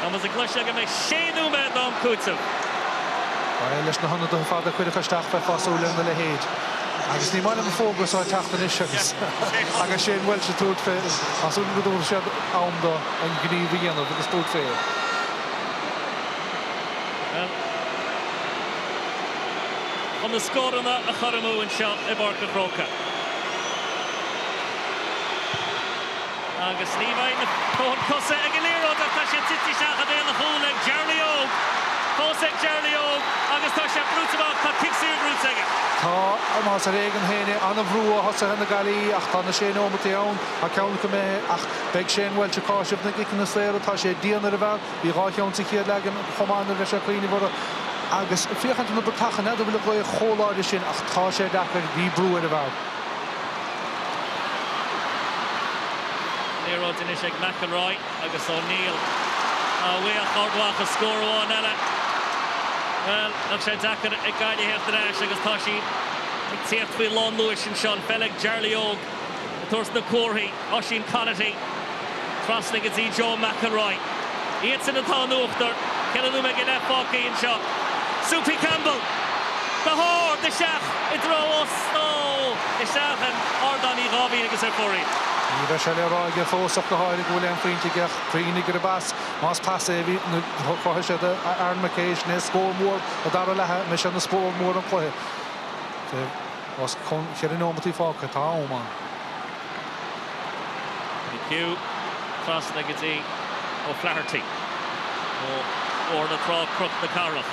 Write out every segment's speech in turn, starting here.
Tá muid ag cloisteáil go mbeidh sé nóiméad d'am cúitimh. Bhuel, leis na hionadaithe fada a cuireadh isteach, bheifeá ag súil lena leithéid. Agus ní maith liom an fógra seo ag teacht anois agus agus Shane Walsh ag tabhairt fé, tá súil agam go dtabharfaidh siad am dó an gníomh a dhéanamh agus tabhairt fé. Bhuel, chun na scóranna a chur amú anseo i bPáirc an Chrócaigh. Agus ní bheidh a dhóthain cosa ag an liathróid ach tá sé tite isteach i mbéal an chúil ag Jarly Óg. Fós ag Jarly Óg agus tá sé brúite amach, tá cic saor gnóthaithe aige. Tá, más ar éigean féin é, an-bhrú ó thosaithe na Gaillimhe ach tá na sé neomataí ann, tá ceann acu imithe ach beidh Shane Walsh ag cáiseamh na gciceanna saora, tá sé dian ar an bhfear, bhí dhá cheann sa chéad leath aige chomh maith nuair a bheidh sé ag cuimhneamh orthu agus féachaint ar na bratacha, n'fheadar an bhfuil an ghaoth chomh láidir sin ach tá sé deacair, bhí brú ar an bhfear. Liathróid anois ag McElroy agus O'Neill. Á bhuíoch Ard Mhacha scór amháin eile. Bhuel, bheadh sé deacair ag Gaillimh theacht ar ais agus tá siad ag tíocht faoi lán luais anseo. An pheil ag Jarly Óg ag tabhairt na comharthaí. Oisín Conaty trasna go dtí Joe McElroy. Iadsan atá in uachtar. Ceithre nóiméad go leith fágtha anseo. Soupy Campbell go hard isteach i dtreo os nó isteach in Ardán Uí Dháimhín agus ar fóraoil. Ní bheidh sé le rá aige fós ach go háirithe go bhfuil aon phointe aige ach cuimhnigh ar an bpas, más pas é a bhí, chruthaigh sé do Aaron McKay, sin é scór mór an dara leath, an mbeidh sé ina scór mór an chluiche. Os cionn cheithre neomataí fágtha, tá am ann. McHugh trasna go dtí O'Flaherty ó Bhóthar na Trá Cnoc na Cathrach.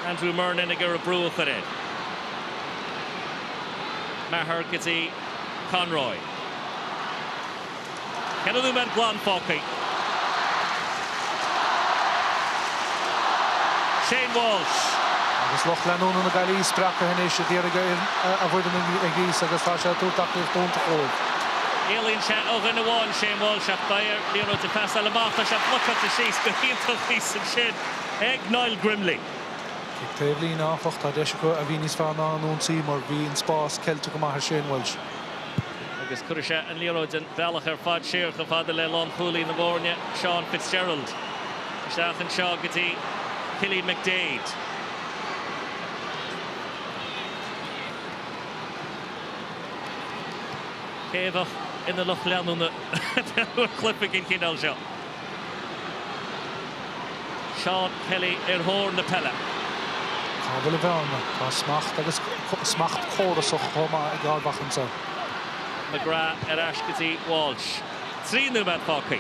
Andrew Murnin ag iarraidh brú a chur air. Maher go dtí Conroy. Ceithre nóiméad glan fágtha. Shane Walsh. Agus lucht leanúna na Gaillimhe spreagtha anois a d'iarraidh a bhfoireann a ghríosadh agus tá sé ag tabhairt tacaíocht iontach dóibh. Éalaíonn sé ó dhuine amháin, Shane Walsh, ach beidh air liathróid a phasáil amach. Tá sé blocáilte síos go hiontach thíos ansin ag Niall Grimley. Cic taobh líne, áfach, tá deis acu a bhí níos fearr ná an ionsaí mar bhí an spás ceilte go maith ag Shane Walsh. Agus cuirfidh sé an liathróid an bealach ar fad siar chomh fada le lánchúlaí na bhfoirne, Seán Fitzgerald. Isteach anseo go dtí Cillian McDaid. Cé a bheadh ina lucht leanúna ar chluiche den chineál seo? Seán Kelly ar thóir na peile. Cá bhfuil an bhearna? Tá smacht agus smacht córasach chomh maith ag Ard Mhacha anseo. McGrath ar ais go dtí Walsh. 3 nóiméad fágtha.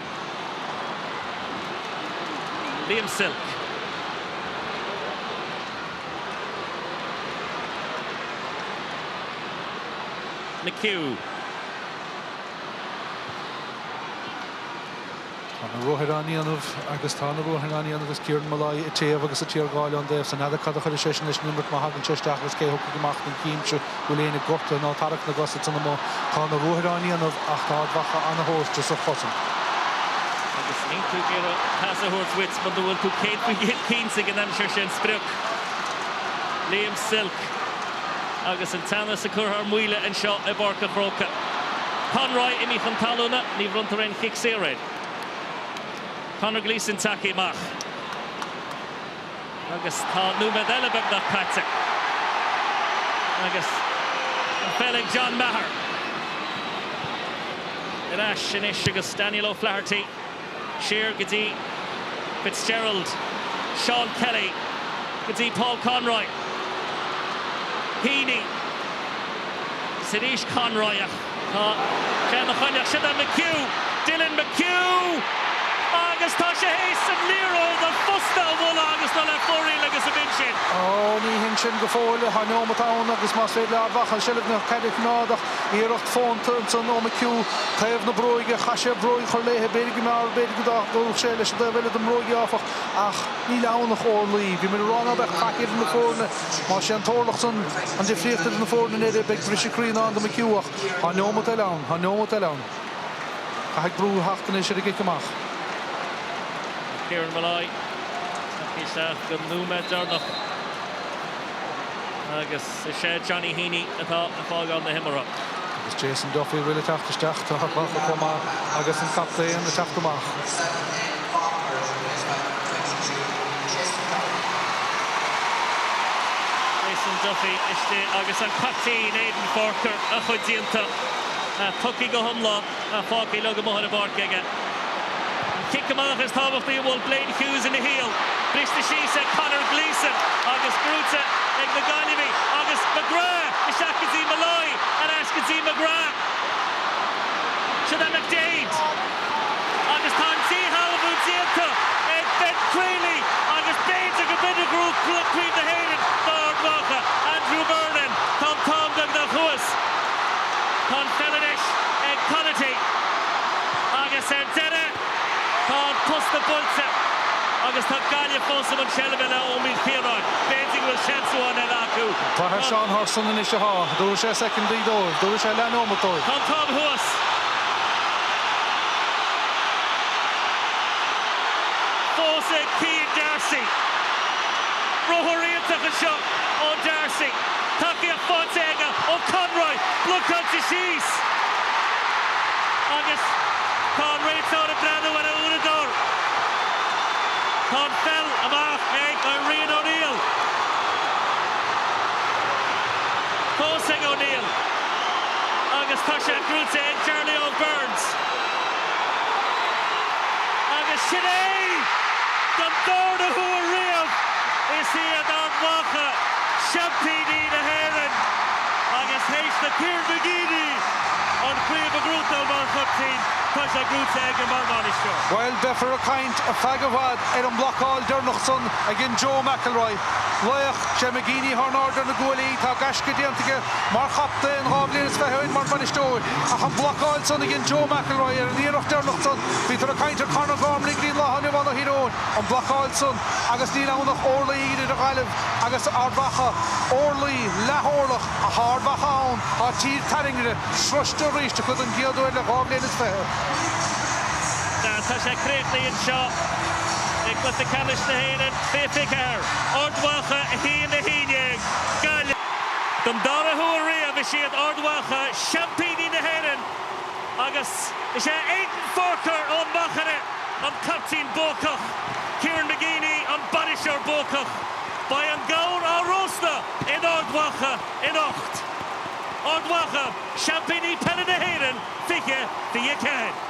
Liam Silke. McHugh. Tá na ruathair á ndéanamh agus tá na ruathair á ndéanamh agus Kieran Molloy ag téamh agus ag tiargáil ón dtaobh san. N'fheadar cad a chuirfidh seisean leis an imirt má thagann sé isteach agus cé a thiocfaidh amach ní chímse go bhfuil éinne gortaithe ná tarrac na gcos ansan amuigh. Tá na ruathair á ndéanamh ach tá Ard Mhacha ana-thomhaiste sa chosaint. Agus níl tú ag iarraidh pas a thabhairt uait muna bhfuil tú 100% cinnte ag an aimsir sin. Sprioc Liam Silke agus an teannas ag cur thar maoile anseo i bPáirc an Chrócaigh. Conroy imithe chun talúna, ní bhronntar aon chic saor air. Conor Gleeson tagtha amach agus tá nóiméad eile beagnach caite agus an pheil ag John Maher. Ar ais anois agus Daniel O'Flaherty siar go dtí Fitzgerald, Seán Kelly go dtí Paul Conroy. Heaney. Is arís Conroy ach tá sé ina choinne ach sin é McHugh, Dylan McHugh! Agus tá sé théis an liathróid ar phosta a bhualadh agus dul ar fóraoil agus an b'in sin. Ó, ní hin sin go fóill. Tá neomat ann agus más féidir le Ard Mhacha seilbh na caide a choimeád ach iarracht fónta ansan ó McHugh taobh na bróige. Chaith sé bróig a chur léithe. B'fhéidir go mb'fhearr, b'fhéidir go dtarlódh sé leis an dtaobh eile den mbróig áfach ach níl ann ach orlaí. Bhí muid ag rá ná beadh faic idir na foirne. Más é an t-orlach san an difríocht idir na foirne i ndeireadh, beidh briseadh croí i ndán do McHugh ach tá neomat eile ann, tá neomat eile ann. Caithfidh brú a theacht anois ar an gcic amach. Kieran Molloy tagtha isteach don nóiméad deireanach agus is é Johnny Heaney atá ag fágáil na himeartha. Agus Jason Duffy a bhfuil ag teacht isteach, tá Ard Mhacha chomh maith agus an captaen ag teacht amach. Duffy istigh agus an captaen Aidan Forker a chuid déanta. Tugtha go hiomlán fágtha uilig amuigh ar an bpáirc aige. An cic amach is tábhachtaí a bhuail Blaine Hughes ina shaol. Briste síos ag Conor Gleeson agus gnóthaithe ag na Gaillimhigh agus McGrath isteach go dtí Molloy, ar ais go dtí McGrath. Sin é McDaid agus tá an díshealbhú déanta ag Ben Crealey agus b'fhéidir go b'in a ghnóthóidh Craobh na hÉireann d'Ard Mhacha. Andrew Murnin, tá an t-am beagnach thuas. Tá an pheil anois ag Conaty agus ar deireadh tá an posta buailte agus tá Gaillimh fós i mbun seilbhe le Eoin Uí Chiaráin. B'fhéidir go bhfuil seans amháin eile acu. Tá ar Seán Hurson anois atá. Dúirt sé soicindí dóibh. Dúirt sé leath-neomat dóibh. Tá an t-am thuas. Fós ag Cian D'Arcy. Ruathar iontach anseo ó D'Arcy. Tacaíocht faighte aige ó Conroy, blocáilte síos agus tá an réiteoir ag breathnú ar a uaireadóir. Tá an pheil amach ag Rian O'Neill. Fós ag O'Neill agus tá sé gnóthaithe ag Charlie Óg Burns. Agus sin é don darna huair riamh is iad Ard Mhacha seaimpíní na hÉireann agus théis do Kieran McGeeney an chraobh a ghnóthachtáil mar chaptaen, tá sé gnóthaithe aige mar bhainisteoir. Bhuel, beifear ag caint ar feadh i bhfad ar an mblocáil deireanach san a dhein Joe McElroy. Laoch, sé McGeeney thar n-airde ar na guaillí, tá gaisce déanta aige mar chaptaen 2 bhliain is 20 ó shin mar bhainisteoir ach an bhlocáil san a dhein Joe McElroy ar an iarracht deireanach san, bítear ag caint ar Conor Gormley go dtí an lá inniu ann ó Thír Eoghain, an bhlocáil san agus níl ann ach orlaí idir Ghaillimh agus Ard Mhacha, orlaí, leath-orlach, ach Ard Mhacha ann, tá Tír Tairngire sroiste arís acu don gcéad uair le 2 bhliain is 20. Tá sé críochnaithe anseo i gcluiche ceannais na hÉireann 2024, Ard Mhacha 1, 11, Gaillimh. Don dara huair riamh is iad Ard Mhacha seaimpíní na hÉireann agus is é Aidan Forker ón Machaire an captaen buacach, Kieran McGeeney an bainisteoir buacach. Beidh an gabhar á róstadh in Ard Mhacha anocht. Ard Mhacha, seaimpíní peile na hÉireann 2024.